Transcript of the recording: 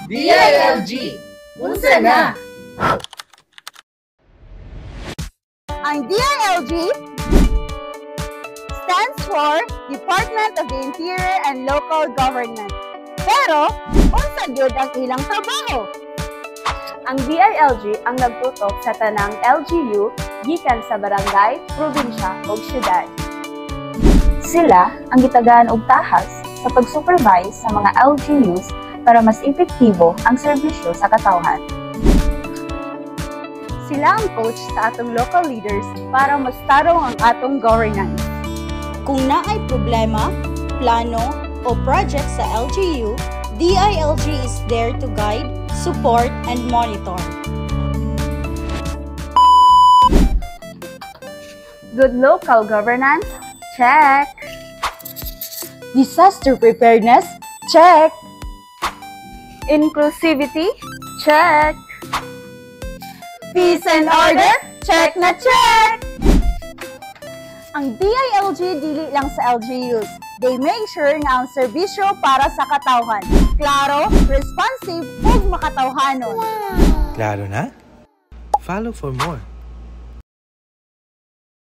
DILG! Unsa na? Ang DILG stands for Department of the Interior and Local Government. Pero, unsa gyud ang ilang trabaho? Ang DILG ang nagtutok sa tanang LGU gikan sa barangay, probinsya ug syudad. Sila ang gitagaan og tahas sa pag-supervise sa mga LGUs para mas epektibo ang serbisyo sa katawhan. Sila ang coach sa atong local leaders para mas tarong ang atong governance. Kung naay problema, plano, o project sa LGU, DILG is there to guide, support, and monitor. Good local governance? Check! Disaster preparedness? Check! Inclusivity? Check! Peace and order? Check na check! Ang DILG dili lang sa LGUs. They make sure nga ang serbisyo para sa katawhan. Klaro, responsive, ug makatawhanon. Klaro na? Follow for more.